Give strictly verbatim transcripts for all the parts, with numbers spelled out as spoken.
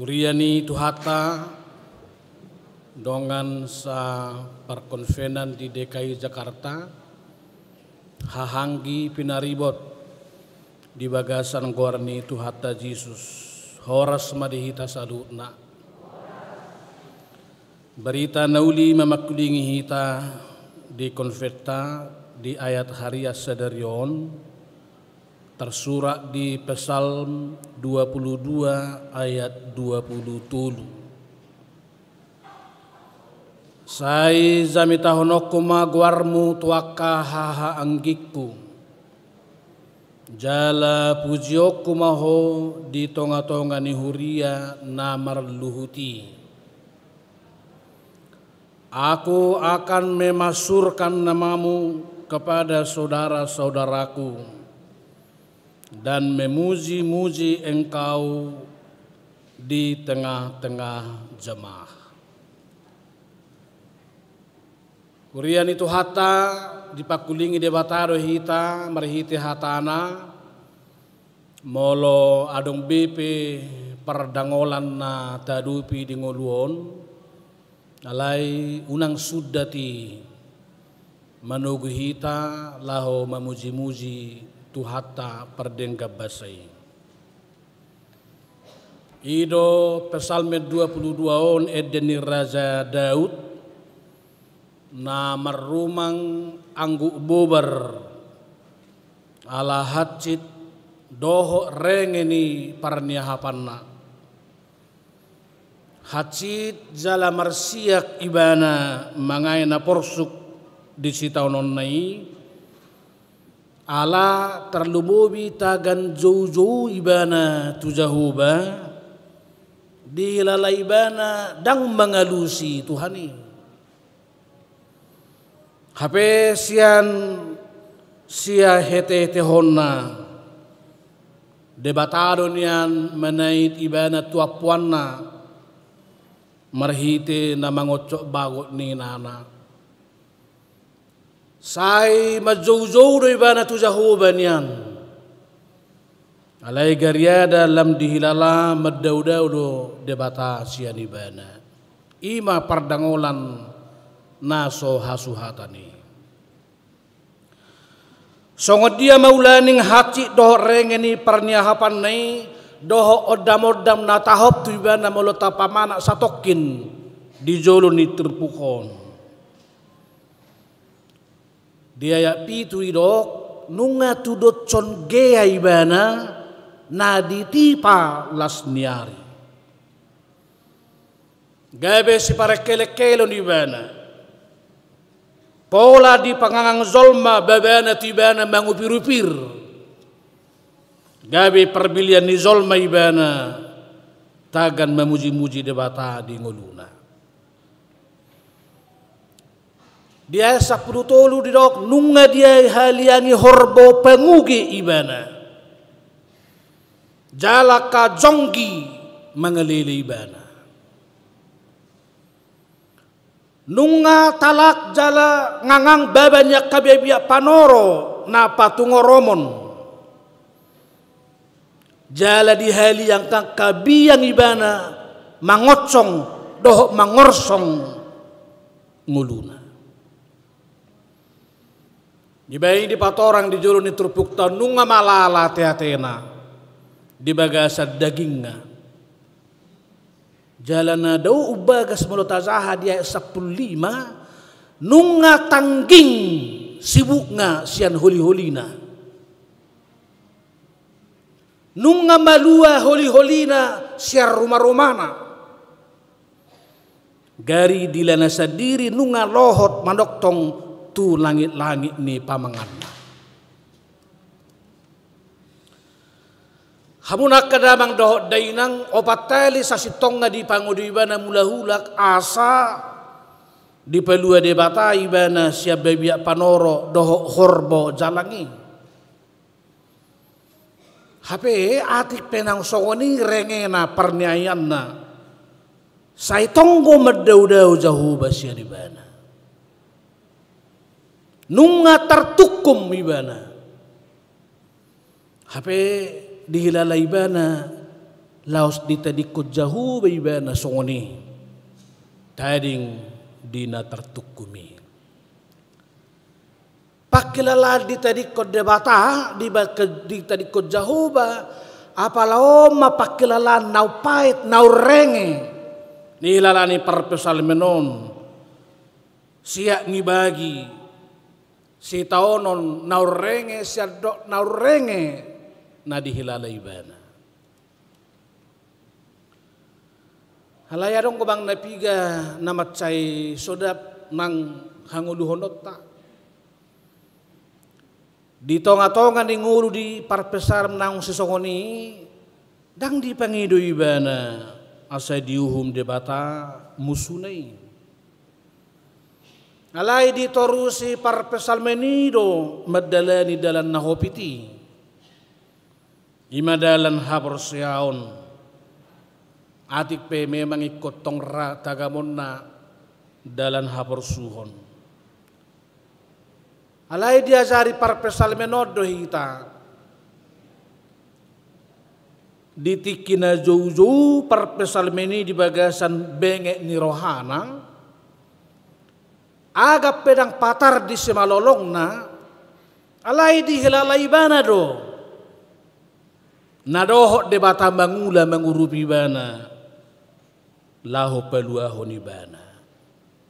Huria ni Tuhanta, dongan saparkonvenan di D K I Jakarta, hahaanggi pinaribot di bagasan goar ni Tuhanta Jesus, horas ma di hita saluhutna. Barita na uli mamangkulingi hita di konventa di ayat harian sadari on, tarsurat di Psalm dua puluh dua ayat dua puluh tolu. Sai jamitahononku ma goarmu tu angka hahaanggingku, jala pujionku ma ho di tongatonga ni huria na marluhut i. Aku akan memasyhurkan namamu kepada saudara-saudaraku dan memuji-muji engkau di tengah-tengah jemaah. Huria ni Tuhanta, dipangkulingi Debata do hita marhite hataNa. Molo adong be pe pardangolan na taadopi di ngolu on, alai unang sundat i manogu hita laho mamujimuji Tuhanta pardenggan basa i. I do Psalmen dua puluh dua on, ende ni Raja Daud, na marrumang angguk bobar, ala hansit dohot renge ni parniahapanna. Hansit jala marsiak ibana mangae na porsuk di sitaononna i, ala tarlumobi tagan joujou ibana tu Jahowa, dihilala ibana ndang mangalusi Tuhan i. Hape sian siahetehetehonna, Debata do nian manait ibana tu ampuanna marhite na mangoncop bagot ni inana. Sai manjoujou do ibana tu Jahowa nian. Alai gariada lam dihilala mandaodao do Debata sian ibana. I ma pardangolan na so hasuhatan i. Songon dia ma ulaning hansit dohot renge ni parniahapanna i, dohot ondamondam na tahop tu ibana molo tapamanat satongkin di jolo ni turpuk on. Di ayat pitu didok, nunga tudoshon gea ibana na ditipa las ni ari. Gabe siparengkelengkelon ibana. Pola dipangangan jolma babana tu ibana mangupirupir. Gabe parbilian ni jolma ibana tagan mamujimuji Debata di ngoluna. Di ayat sampulu tolu didok, nunga dihaliangi horbo panguge ibana. Jala angka jonggi mangalele ibana. Nunga talak jala ngangang baba ni angka biakbiak panoro na patungoromon. Jala dihaliang angka biang ibana mangonsong dohot mangorsong ngoluna. Dibaen dipatorang di jolo ni turpukta on, nunga malala ateatena di bagasan dagingna. Jala na dao umbagas molo tajaha di ayat sampulu lima, nunga tangging sibukna sian holiholina. Nunga malua holiholina sian rumarumana. Gari dilana sandiri nunga lohot manongtong tu langitlangit ni pamanganna. Hamu angka damang dohot dainang, opat hali sasintongna dipangudu ibana mulahulak asa dipalua Debata ibana sian biakbiak panoro dohot horbo jalang i. Hape atik pe naung songon i rengena parniahapanna, sai tonggo mandaodao Jahowa sian ibana. Nunga tartungkum ibana. Hape dihilala ibana laos ditadingkon Jahowa ibana songon i, tading di na tartungkumi. Pangkilalaan ditadingkon Debata, diba-, ditadingkon Jahowa, apala on ma pangkilalaan na umpaet, na urrenge, dihilala ni parpsalmen on, siat ni bagi, sitaonon na urrenge, siandok na urrenge, na dihilala ibana. Alai adong do bang na piga na mansai sodap nang hangoluhononta. Di tonga-tonga ni ngolu ni parpsalmen naung sisongon i, ndang dipangido ibana asa diuhum Debata musuna i. Alai ditorusi parpsalmen i do mandalani dalan na hopit i. I ma dalan haporseaon. Atik pe memang ingkon tong ra tagamonna dalan haporsuhon. Alai diajari parpsalmen on do hita. Di tingki na joujou parpsalmen i di bagasan benget ni rohana, agap pe ndang patar di simalolongna, alai dihilala ibana do na dohot Debata mangula mangurupi ibana laho paluahon ibana.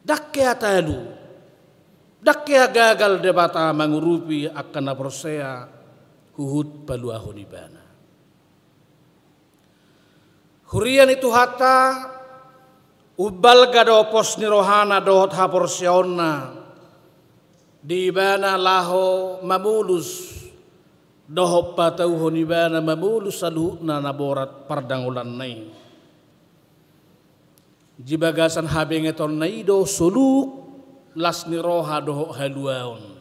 Ndang hea talu, ndang hea gagal Debata mangurupi angka na porsea huhut paluahon ibana. Huria ni Tuhanta, umbalga do pos ni rohana dohot haporseaonna di ibana laho mamolus dohot patauhon ibana mamolus saluhutna na borat pardangolanna i. Di bagasan habengetonna i do soluk las ni roha dohot haluaon.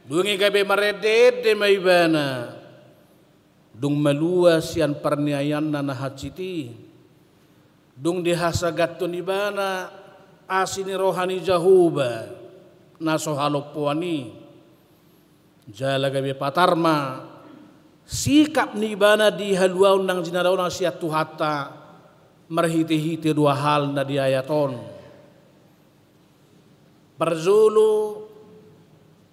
Dung i gabe marende-ende ma ibana. Dung malua sian parniayanna na hansit i, dung dihasaganhon ibana asi ni roha ni Jahowa na so halompoan i, jala gabe patar ma sikap ni ibana di haluaon nang jinalaona sian Tuhanta marhite-hite dua hal na di ayat on. Parjolo,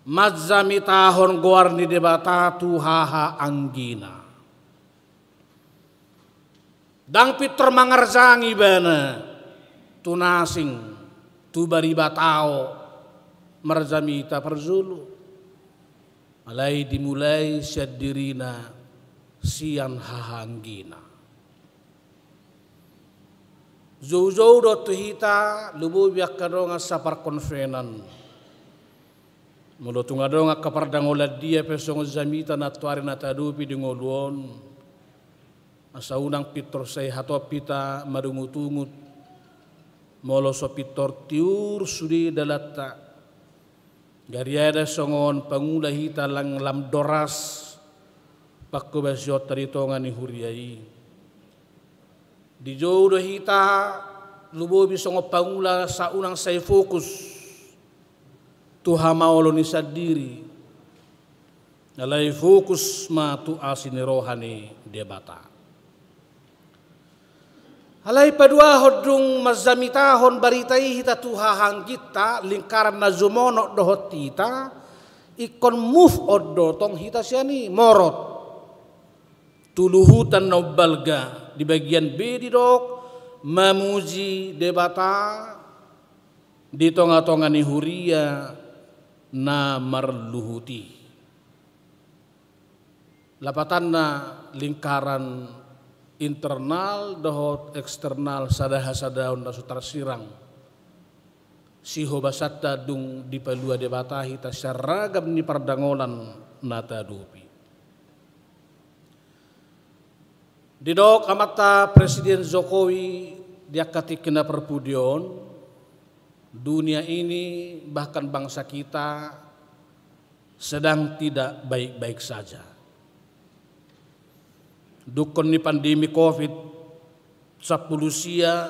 manjamitahon goar ni Debata tu hahaanggina. Ndang pintor mangarjang ibana tu na asing, tu bariba tao marjamita parjolo. Alai dimulai sian dirina, sian hahaanggina. Joujou do tu hita, lumobi angka dongan saparkonvenan. Molo tung adong angka pardangolan dia pe songon jamita nantoari na tahadopi di ngolu on, asa unang pintor sai hatop hita madungut-ungut, molo so pintor tiur sude dalanta. Gariada songon pangula hita nang lam doras panghobasionta di tonga ni huria i. Dijou do hita lumobi songon pangula asa unang sai fokus tu hamaolon i sandiri. Alai fokus ma tu asi ni roha ni Debata. Alai paduahon, dung manjamitahon barita i hita tu hahaangginta, lingkaran na jumonok dohot hita, ingkon move on do tong hita sian i, morot tu luhutan na umbalga. Di bagian B didok, mamuji Debata di tonga-tonga ni huria na marluhut i. Lapatanna, lingkaran internal dohot eksternal, sada hasadaon na so tarsirang. Sihobasanta dung dipalua Debata hita sian ragam ni pardangolan na tahadopi. Didok amanta Presiden Jokowi di angka tingki na parpudi on, dunia ini bahkan bangsa kita sedang tidak baik-baik saja. Dungkon ni pandemi covid sampulu sia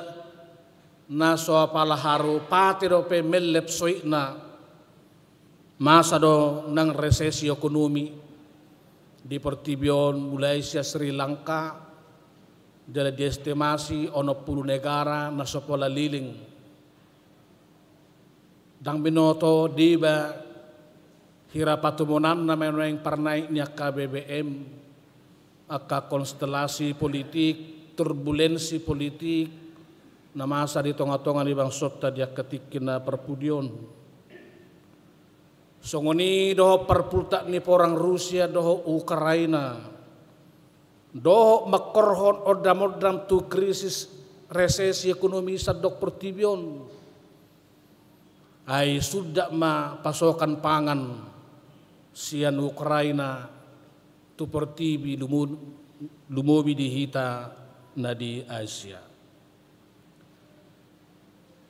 na so apala haru pate dope mellep soitna, masa do nang resesi ekonomi di portibi on, mulai sian Sri Lanka, Jala diestimasi onom pulu negara na so pola leleng. Ndang binoto deba hira patumonanna ma nuaeng parnaek ni angka B B M, angka konstelasi politik, turbulensi politik na masa di tonga-tonga ni bangsonta di angka tingki na parpudi on. Songon i dohot parpultak ni porang Rusia dohot Ukraina, dohot mangkorhon ondam-ondam tu krisis resesi ekonomi sandok portibi on. Ai sundat ma pasokan pangan sian Ukraina tu portibi, lumo-, lumobi di hita na di Asia.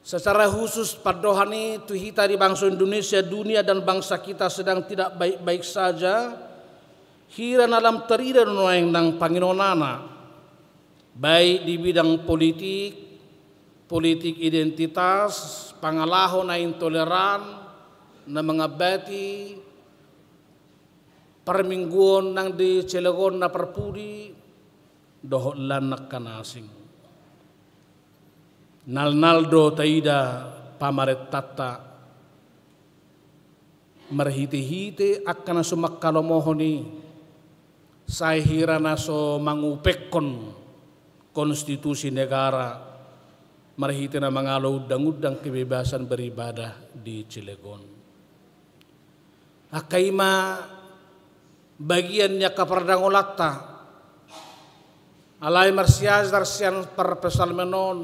Secara khusus pandohan i tu hita di bangso Indonesia, dunia dan bangsa kita sedang tidak baik-baik saja. Hira na lam tarida nuaeng nang pangidoanna, baik di bidang politik, politik identitas, pangalaho na intoleran, na mangambati parmingguon nang di Cilegon na parpudi, dohot lan angka na asing. Nalnal do taida pamarentanta marhite-hite angka na so mangkalomohon i, sai hira na so mangupekhon konstitusi negara, marhite na mangalo undang-undang kebebasan beribadah di Cilegon. Angka i ma bagian ni angka pardangolanta. Alai marsiajar sian parpsalmen on,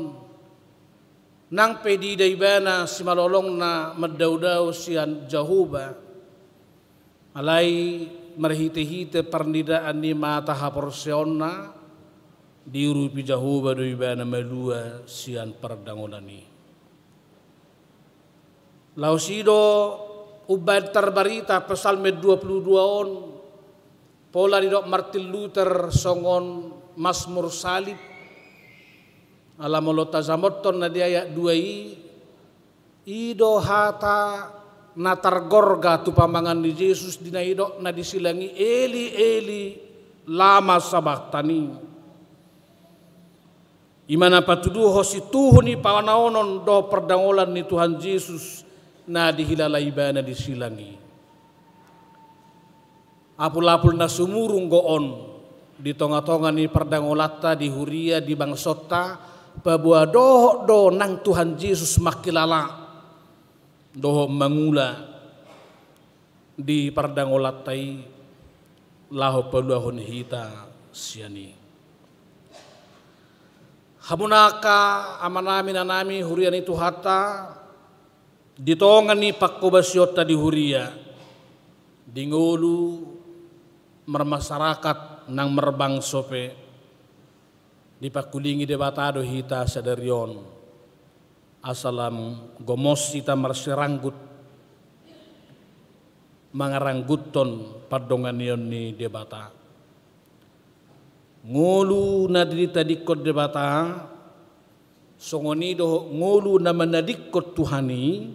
nang pe diida ibana simalolongna mandao-dao sian Jahowa, alai marhite-hite parnidaan ni mata haporseaonna, diurupi Jahowa do ibana malua sian pardangolan i. Laos i do umbahen tarbarita Psalmen dua pulu dua on, pola didok Martin Luther songon Masmur Salib. Ala molo tajamothon na di ayat dua i, i do hata na targorga tu pamangan ni Jesus di na didok na di silang i, "Eli, Eli, lama sabakhtani?" I ma na patuduhon situhu ni panaonon dohot pardangolan ni Tuhan Jesus na dihilala ibana di silang i. Apul-apul na sumurung do on di tonga-tonga ni pardangolanta di huria di bangsonta, paboa dohot do nang Tuhan Jesus mangkilala dohot mangula di pardangolanta i laho paluahon hita sian i. Hamu angka amanami, inanami, huria ni Tuhanta, di tonga ni panghobasionta di huria, di ngolu, marmasyarakat nang marbangso pe, dipangkulingi Debata do hita sadari on. Asa lam gomos hita marsiranggut mangarangguthon pandonganion ni Debata. Ngolu na ditadingkon Debata, songon i dohot ngolu na manadingkon Tuhan i,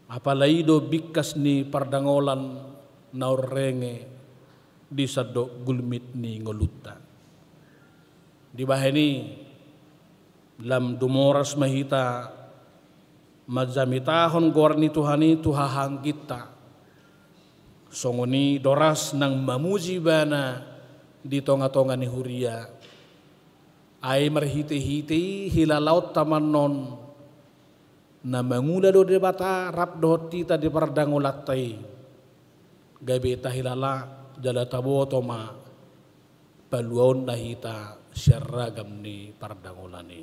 apala i do bingkas ni pardangolan na umrenge di sandok gulmit ni ngolunta. Dibahen i, lam dumoras ma hita manjamitahon goar ni Tuhan i tu hahaangginta. Songon i doras nang mamuji ibana di tonga-tonga ni huria. Ai marhite-hite i hilalaonta ma annon na mangula do Debata rap dohot hita di pardangolanta i. Gabe tahilala jala taboto ma paluaonna hita sian ragam ni pardangolan i.